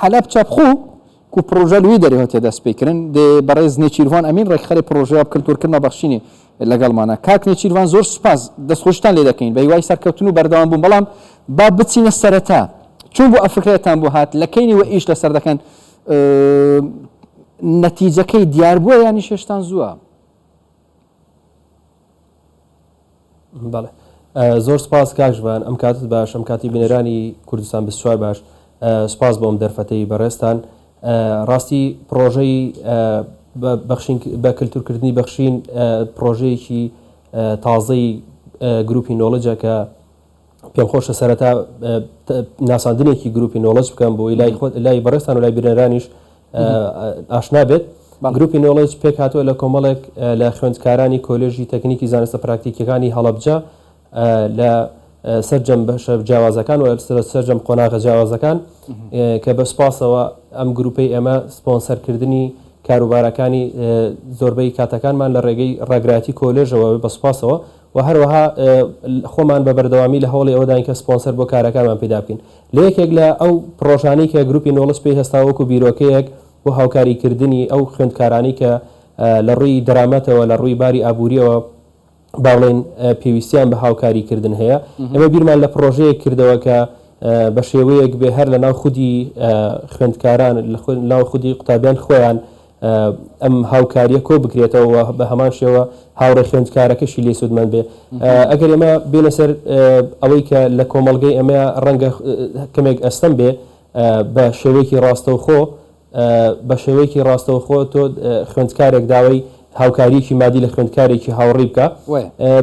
هەلەبچە بخو کو پڕۆژە لوی دەرێ هاتیە دەست پێ کرن دێ بەڕێز نێچیرڤان ئەمین ڕێکخەرێ پڕۆژەیا کلتورکردنا بەخشینێ لەگەڵمانە. کاک نێچیرڤان زۆر سوپاس دەستخۆشیتان لێ دەکەین بە هیوای سەرکەوتن و بەردەوام بوون بەڵام با بچینە سەرەتا چۆن بوو ئەفکرەتان بۆ هات لە کەینی وە ئیش لەسەر دەکەن نەتیجەکەی دیار بووە یانیش هێشتان زووە؟ بەڵێ زۆر سپاس کاک ژڤان ئەم کاتت باش ئەم کاتی بینەرانی کوردستان 24 باش سپاس بۆم دەرفەتەی بەڕێزتان ڕاستی پڕۆژەی بەخشین بە کللتورکردنی بەخشین پڕۆژەیەکی تازەی گروپی نۆڵجە کە پێم خۆشە سەرەتا ناساندنێکی گروپی نۆڵج بکەم بۆی لای خۆت لای بەڕێزتان و لای بینەرانیش ئاشنا بێت. گروپی نۆڵج پێکهاتووە لە کۆمەڵێک لە خوێندکارانی کۆلێژی تەکنیکی زانستە پراکتیکیەکانی هەڵەبجە لە سەرجەم بەشە جیاوازەکان و سەرجەم قۆناغە جیاوازەکان کە بە سوپاسەوە ئەم گروپەی ئێمە سپۆنسەرکردنی کاروبارەکانی زۆربەی کاتەکانمان لە ڕێگەی ڕاگرایەتی کۆلێژەوە بە سوپاسەوە و هەروەها خۆمان بە بەردەوامی لە هەوڵی ئەوەداین کە سپۆنسەر بۆ کارەکانمان پەیدا بکەین. لە یەکێک لە ئەو پڕۆژانەی کە گروپی نۆڵج پێی هەستاوە وەکو بیرۆکەیەک بۆ هاوکاری کردنی ئەو خوێندکارانەی کە لە ڕووی دەرامەتەوە لە ڕووی باری ئابووریەوە با بڵێین پێویستیان بە هاوکاری کردن هەیە ئێمە بیرمان لە پڕۆژەیەک کردەوە کە بە شێوەیەک بێ هەر لە ناو خودی خوێندکاران لە ناو خودی قوتابیان خۆیان ئەم هاوکاریە کۆ بکرێتەوە و بە هەمان شێوە هاوڕێ خوێندکارەکەشی لێ سوودمەند بێ. ئەگەر ئێمە بێینە سەر ئەوەی کە لە کۆمەڵگەی ئێمە ڕەنگە کەمێک ئەستەم بێ بە شێوەیەکی ڕاستەوخۆ بە شێوەیەکی ڕاستەوخۆ تۆ خوێندکارێک داوای هاوکاریەکی مادی لە خوێندکارێکی هاوڕی بکە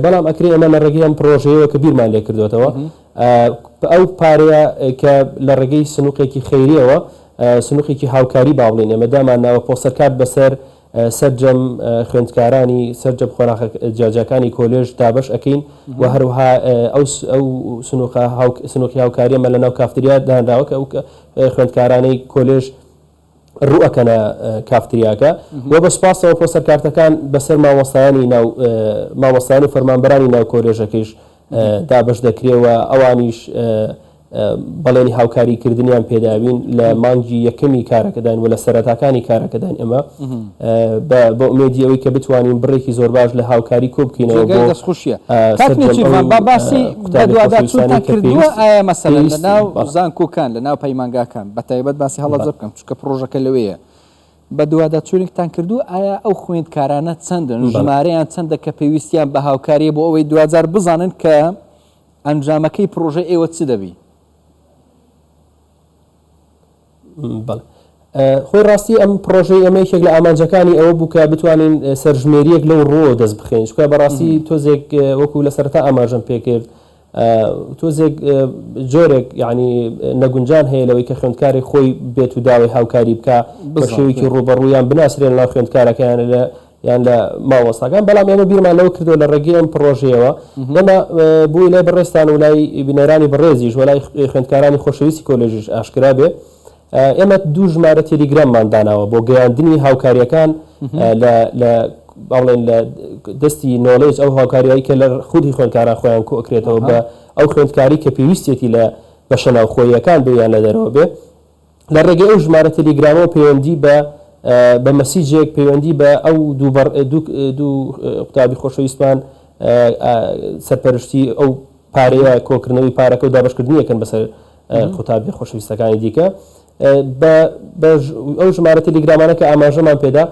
بەڵام ئەکرێ ئێمە لە ڕێگەی ئەم پرۆژەیەوە کە بیرمان لێ کردوێتەوە ئەو پارەیە کە لە ڕێگەی سنوقێکی خەیریەوە سنوقێکی هاوکاری با بڵێین ئێمە دامان ناوە پۆستەرکارت بەسەر سەرجەم خوێندکارانی سەرجەم قۆناغە جیاجیاکانی کۆلێژ دابەش ئەکەین و هەروەها ئەو ئەو سنوقە سنوقی هاوکاریەمە لە ناو کافتریا دانراوە کە ئەو خوێندکارانەی کۆلێژ ڕوو ئەکەنە کافتریاکە و بە سوپاسەوە پۆستەر کارتەکان بەسەر مامۆستایانی ناو مامۆستایان و فەرمانبەرانی ناو کۆلێژەکەیش دابەش دەکرێ و ئەوانیش بەڵێنی هاوکاری کردنیان پێداوین لە مانگی یەکەمی کارەکەداین و لە سەرەتاکانی کارەکەداین ئێمە بە ئومێدی ئەوەی کە بتوانین بڕێکی زۆر باش لە هاوکاری کۆ بکەینەوە بۆ دەستخۆشیە کاک نێچیرڤان با باسی بەدواداچوونتان کردووە ئایا مەسەلەن لە ناو زانکۆکان لە ناو پەیمانگاکان بە تایبەت باسی هەڵەبجە بکەم چونکە پڕۆژەکە لەوێیە بەدواداچوونێکتان کردووە ئایا ئەو خوێندکارانە چەندن ژمارەیان چەندە کە پێویستیان بە هاوکاریە بۆ ئەوەی دواجار بزانن کە ئەنجامەکەی پڕۆژەی ئێوە چ دەبی؟ بەڵێ. خۆی ڕاستی ئەم پڕۆژەی ئێمە یەکێک لە ئامانجەکانی ئەوە بوو کە بتوانین سەرژمێرییەک لەو ڕووەوە دەست بخەین چونکە بەڕاستی تۆزێک وەکو لە سەرەتا ئاماژەم پێکرد تۆزێک جۆرێک یعنی نەگونجان هەیە لەوەی کە خوێندکارێک خۆی بێت و داوای هاوکاری بکە بە شێوەیەکی ڕووبەڕوو یان بناسرێن لەناو خوێندکارەکەیان لە یان لە مامۆستاکان بەڵام ئێمە بیرمان لەوە کردەوە لە ڕێگەی ئەم پڕۆژەیەوە ئێمە بووی لای بەڕێزتان و لای بینەرانی بەڕێزیش و لای خوێندکارانی خۆشەویستی کۆلێژیش ئاشکرا بێ ئێمە دوو ژمارە تێلیگراممان داناوە بۆ گەیاندنی هاوکاریەکان لە لە با بڵێن لە دەستی نۆڵێج ئەو هاوکاریایی کە لە خودی خوێندکاران خۆیان کۆکرێتەوە بە ئەو خوێندکاری کە پێویستێتی لە بەشە ناوخۆییەکان بێ یان لە دەرەوە بێ لە ڕێگەی ئەو ژمارە تێلیگرامەوە پەیوەندی بە بە مەسیجێک پەیوەندی بە ئەو دوو بەڕ دوو دوو قوتابی خۆشەویستمان سەرپەرشتی ئەو پارەیە کۆکردنەوەی پارەکە و دابەشکردنی ئەکەن بەسەر قوتابیە خۆشەویستەکانی دیکە بە بە ئەو ژمارە تێلیگرامانە کە ئاماژەمان پێدا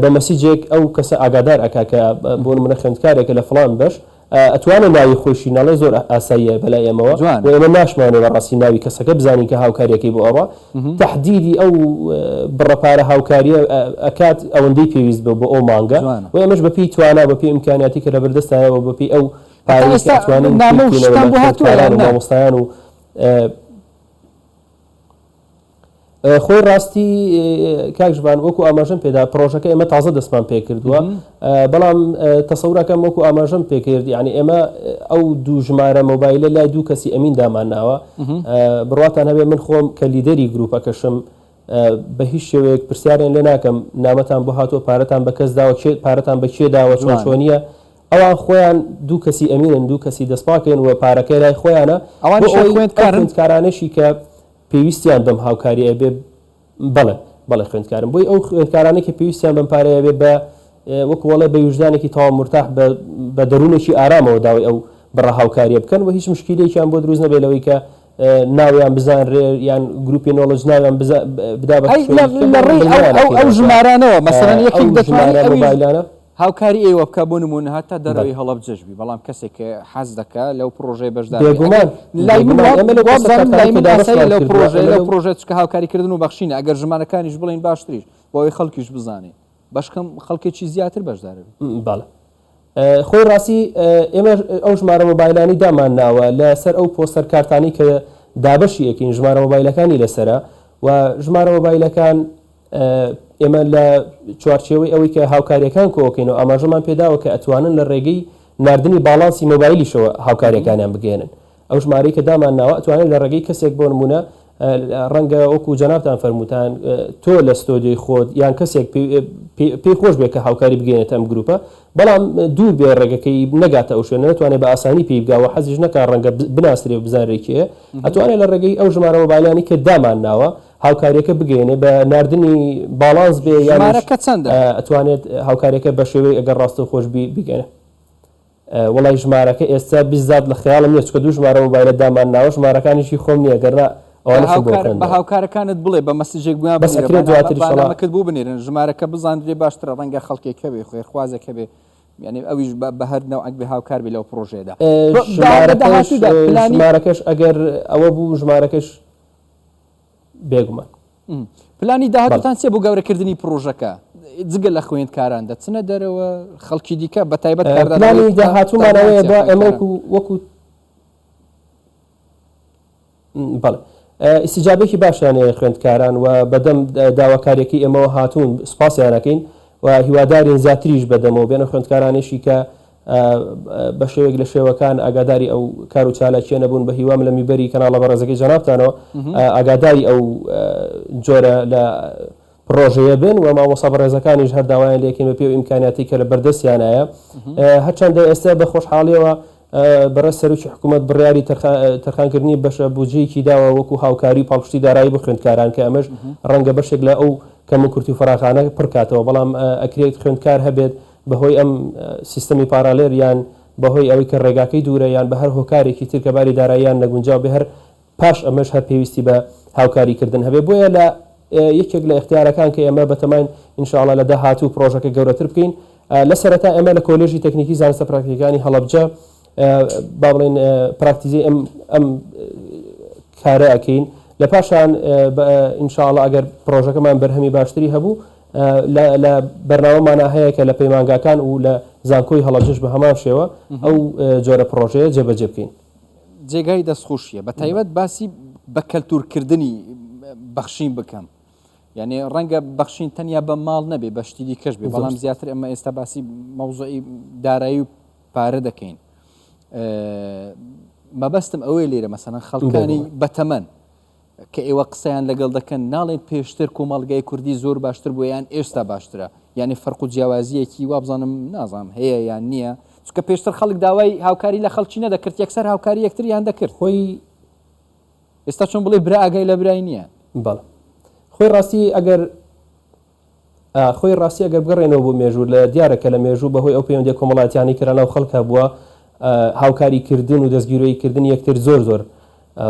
بە مەسیجێک ئەو کەسە ئاگادار ئەکا کە بۆ نمونە خوێندکارێکە لە فڵان بەش ئەتوانێ ناوی خۆیشی نەڵێ زۆر ئاساییە بەلای ئێمەوە و ئێمە ناشمانەوێ بەڕاستی ناوی کەسەکە بزانین کە هاوکاریەکەی بۆ ئەڕوا تەحدیدی ئەو بڕە پارە هاوکاریە ئەکات ئەوەندەی پێویست بێ بۆ ئەو مانگە و ئێمەش بەپێی توانا بەپێی ئیمکانیاتی کە لەبەردەستایە و بەپێی ئەو پارەی کە ئەتوانین بیکەینەوە لە خوێندکاران و مامۆستایان و خۆی ڕاستی کاک ژبان وەکو ئاماژەم پێدا پرۆژەکە ئێمە تازە دەستمان پێکردووە بەڵام تەسەورەکەم وەکو ئاماژەم پێکرد یعنی ئێمە ئەو دوو ژمارە مۆبایلە لای دوو کەسی ئەمین دامان ناوە بڕواتان هەبێ من خۆم کە لیدەری گروپەکەشم بە هیچ شێوەیەک پرسیارێن لێ ناکەم نامەتان بۆ هاتووە پارەتان بە کەس داوە کێ پارەتان بە کێ داوە چۆن چۆنیە ئەوان خۆیان دوو کەسی ئەمینن دوو کەسی دەستپاکن و پارەکەی لای خۆیانە ئەوانیش بۆ ئەوەی ئەو خوێندکارن؟ خوێندکارانەشی کە. پێویستیان بەم هاوکاریە بێ بەڵێ بەڵێ خوێندکارم بۆی ئەو خوێندکارانەی کە پێویستیان بەم پارەیە بێ بە وەکو وەڵێ بە ویژدانێکی تەواو مورتاح بە بە دەروونێکی ئارامەوە داوای ئەو بڕە هاوکاریە بکەن و هیچ مشکیلەیەکیان بۆ دروست نەبێ لەوەی کە ناویان بزانرێ یان گروپی نۆڵج ناویان بدا بە ئەی لە لە ڕێی ئەو ئەو ئەو ژمارانەوە مەسەلەن یەکێک دەتوانێ ئەویش مۆبایلانە هاوکاری ئێوە بکا بۆ نموونە هەتا دەرەوەی هەڵەبجەش بی بەڵام کەسێک کە حەز دەکا لەو پڕۆژەیە بەشدار بێ بێگومان ئەگەر لای من بێگومان وا ئێمە لەو وابزانم پۆستەر لای کارتانەی کە من ئاساییە دابەشمان لەو کردووە پڕۆژەیە ئێمە لەو لەو پڕۆژەیە چونکە هاوکاریکردن و بەخشینە ئەگەر ژمارەکانیش بڵێین باشتریش بۆ ئەوەی خەڵکیش بزانێ بەشکەم خەڵکێکی زیاتر بەشدار بێ. بەڵێ خۆی ڕاستی ئێمە ئەو ژمارە مۆبایلانەی دامان ناوە لەسەر ئەو پۆستەر کارتانەی کە دابەشی ئەکەین ژمارە مۆبایلەکانی لەسەرە و ژمارە مۆبایلەکان ئێمە لە چوارچێوەی ئەوەی کە هاوکاریەکان کۆکەینەوە ئاماژەمان پێداوە کە ئەتوانن لە ڕێگەی ناردنی باڵانسی مۆبایلیشەوە هاوکاریەکانیان بگەێنن ئەو ژمارەی کە دامان ناوە ئەتوانێت لە ڕێگەی کەسێک بۆ نمونە ڕەنگە وەکو جەنابتان فەرمووتان تۆ لە ستۆدیۆی خۆت یان کەسێک پێی خۆش بێ کە هاوکاری بگەێنێتە ئەم گروپە بەڵام دوور بێ ڕێگەکەی نەگاتە ئەو شوێنە نەتوانێت بە ئاسانی پێی بگا و حەزیش نەکا ڕەنگە بناسرێ و بزانرێ کێیە ئەتوانێت لە ڕێگەی ئەو ژمارە مۆبایلانی کە دامان ناوە هاوکاریەکە بگەێنێ بە ناردنی باڵانس بێ یانیش ژمارەکە چەندە؟ ئەتوانێت هاوکاریەکە بە شێوەی ئەگەر ڕاستەوخۆش بیگەێنێ. وەڵای ژمارەکە ئێستا بیزات لە خەیاڵم نیە چونکە دوو ژمارە مۆبایلە دامان ناوە ژمارەکانیش هی خۆم نیە گەرنا ئەوانەشم بۆ بە خوێندنەوە. هاوکارەکانت بڵێ بە مەسجێک بۆیان بەس بنێرە ئەکرێت دواتر با ئیشەڵا. نامەکەت بۆ بنێرن ژمارەکە بزاندرێ باشترە ڕەنگە خەڵکێک هەبێ خێرخوازێک هەبێ یانی ئەویش بە هەر نەوعێک بێ هاوکار بێ لەو پڕۆژەیەدا لە ژمارەکەش داهاتوودا پلانی ژمارەکەش ئەگەر ئەوە بوو ژمارەکەش بێگومان. پلانی داهاتووتان چیە بۆ گەورەکردنی پڕۆژەکە؟ جگە لە خوێندکاران دەچنە دەرەوە خەڵکی دیکە بە تایبەت پلانی داهاتوومان ئەوەیە بە ئێمە وەکو وەکو بەڵێ ئیستیجابێکی باشیان هەیە خوێندکاران و بەدەم داواکاریەکەی ئێمەوە هاتوون سوپاسیان ئەکەین و هیوادارین زیاتریش بەدەمەوە بێنە خوێندکارانێشی کە بە شێوەیەک لە شێوەکان ئاگاداری ئەو کار و چالاکییە نەبوون، بە هیوام لە میبەری کەناڵە بەڕێزەکەی جەنابتانەوە ئاگاداری ئەو جۆرە لە پڕۆژەیە بن و مامۆستا بەڕێزەکانیش هەر داوایان لێکەین بە پێی ئەو ئیمکانیاتەی کە لە بەردەستیانایە. هەرچەندە ئێستا بە خۆشحاڵیەوە بەڕێز سەرۆکی حکوومەت بڕیاری تەرخانکردنی بەشە بودجەیەکی داوە وەکو هاوکاری و پاڵپشتی دارایی بۆ خوێندکاران کە ئەمەش ڕەنگە بەشێک لە ئەو کەموکورتی و فەراغانە پڕکاتەوە، بەڵام ئەکرێت خوێندکار هەبێت بەهۆی ئەم سیستەمی پاڕالێر یان بەهۆی ئەوەی کە ڕێگاکەی دوورە یان بە هەر هۆکارێکی تر کە باری داراییان نەگونجاو بێ هەر پاش ئەمەش هەر پێویستی بە هاوکاری کردن هەبێ بۆیە لە یەکێک لە ئیختیارەکان کە ئێمە بەتەماین ان شاء اللە لە داهاتوو پڕۆژەکە گەورەتر بکەین لە سەرەتا ئێمە لە کۆلێژی تەکنیکی زانستە پراکتیکەکانی هەڵەبجە با بڵێین پراکتیزەی ئەم ئەم کارە ئەکەین لە پاشان ان شاء اللە ئەگەر پڕۆژەکەمان بەرهەمی باشتری هەبوو لە لە بەرنامەمانا هەیە کە لە پەیمانگاکان و لە زانکۆی هەڵەبجەش بە هەمان شێوە ئەو جۆرە پڕۆژەیە جێبەجێ بکەین. جێگای دەستخۆشیە بە تایبەت باسی بە کەلتورکردنی بەخشین بکەم یعنی ڕەنگە بەخشین تەنیا بە ماڵ نەبێ بە شتی دیکەش بێ بەڵام زیاتر ئەمە ئێستا باسی مەوزوعی دارایی و پارە دەکەین مەبەستم ئەوەیە لێرە مەسەلەن خەڵکانی بەتەمەن کە ئێوە قسەیان لەگەڵ دەکەن ناڵێن پێشتر کۆمەڵگای کوردی زۆر باشتر بووە یان ئێستا باشترە یانی فەرق و جیاوازیەکی وابزانم نازانم هەیە یان نییە چونکە پێشتر خەڵک داوای هاوکاری لە خەڵکی نەدەکرد یەکسەر هاوکاری یەکتریان دەکرد خۆی ئێستا چۆن بڵێ برا ئاگای لە برای نییە. بەڵێ خۆی ڕاستی ئەگەر خۆی ڕاستی ئەگەر بگەڕێنەوە بۆ مێژوو لە دیارە کە لە مێژوو بەهۆی ئەو پەیوەندیە کۆمەڵایەتیانەی کە لەناو خەڵک هەبووە هاوکاری کردن و دەستگیرۆیی کردنی یەکتر زۆر زۆر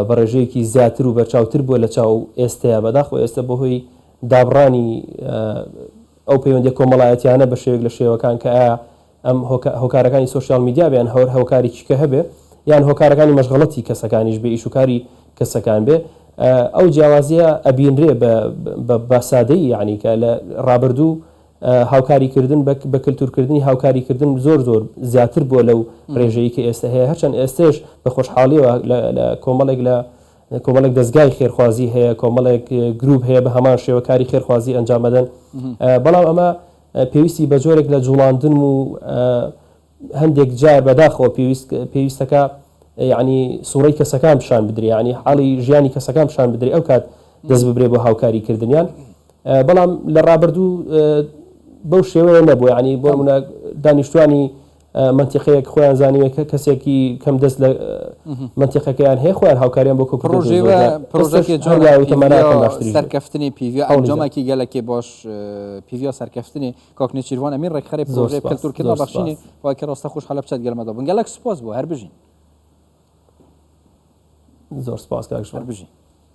بە ڕێژەیەکی زیاتر و بەرچاوتر بووە لە چاو ئێستەیا بەداخەوە ئێستە بەهۆی دابڕانی ئەو پەیوەندیە کۆمەڵایەتیانە بە شێوەیەک لە شێوەکان کە ئایا ئەم هۆکارەکانی سۆشیال میدیا بێ یان هەر هۆکارێکی کە هەبێ یان هۆکارەکانی مەشغەڵەتی کەسەکانیش بێ ئیش و کاری کەسەکان بێ ئەو جیاوازیە ئەبینرێ بە سادەیی یعنی کە لە ڕابردوو هاوکاری کردن بە کلتورکردنی هاوکاری کردن زۆر زۆر زیاتر بووە لەو ڕێژەیە کە ئێستا هەیە هەرچەند ئێستش بە خۆشحاڵیەوە لە کۆمەڵێک لە کۆمەڵێک دەزگای خێرخوازی هەیە کۆمەڵێک گروپ هەیە بە هەمان شێوە کاری خێرخوازی ئەنجامەدەن بەڵام ئەمە پێویستی بە جۆرێک لە جوڵاندن و هەندێک جار بەداخەوە پێویست پێویستەکە یعنی سوڕی کەسەکان پیشان بدرێ یعنی حاڵی ژیانی کەسەکان پیشان بدرێ ئەو کات دەست ببرێ بۆ هاوکاری کردنیان بەڵام لە ڕابردوو بەو شێوەیە نەبوو یعنی بۆ منە دانیشتوانی مەنتیقەیەک خۆیان زانیوە کە کەسێکی کەم دەست لە مەنتیقەکەیان هەیە خۆیان هاوکاریان بۆ کۆکردۆتەوە پرۆژەی زۆر جار پرۆژەکێ ئێستەش جۆنە هەر وایە و تەمەنا پیڤیا ئەکەم باشتریش بێت سەرکەفتنێ پیڤیا هەوڵی زۆر. ئەنجامەکی گەلەکێ باش پیڤیا سەرکەفتنێ کاک نێچیرڤان ئەمین ڕێکخەرێ زۆر پرۆژەێ سپاس کەلتورکردنا زۆر بەخشینێ سپاس. وای کە ڕاستە خوش هەلەبچەت گەلمەدا بوون گەلەک سپاس بۆ هەر بژین. زۆر سپاس کاک هەر ژوان. بژین.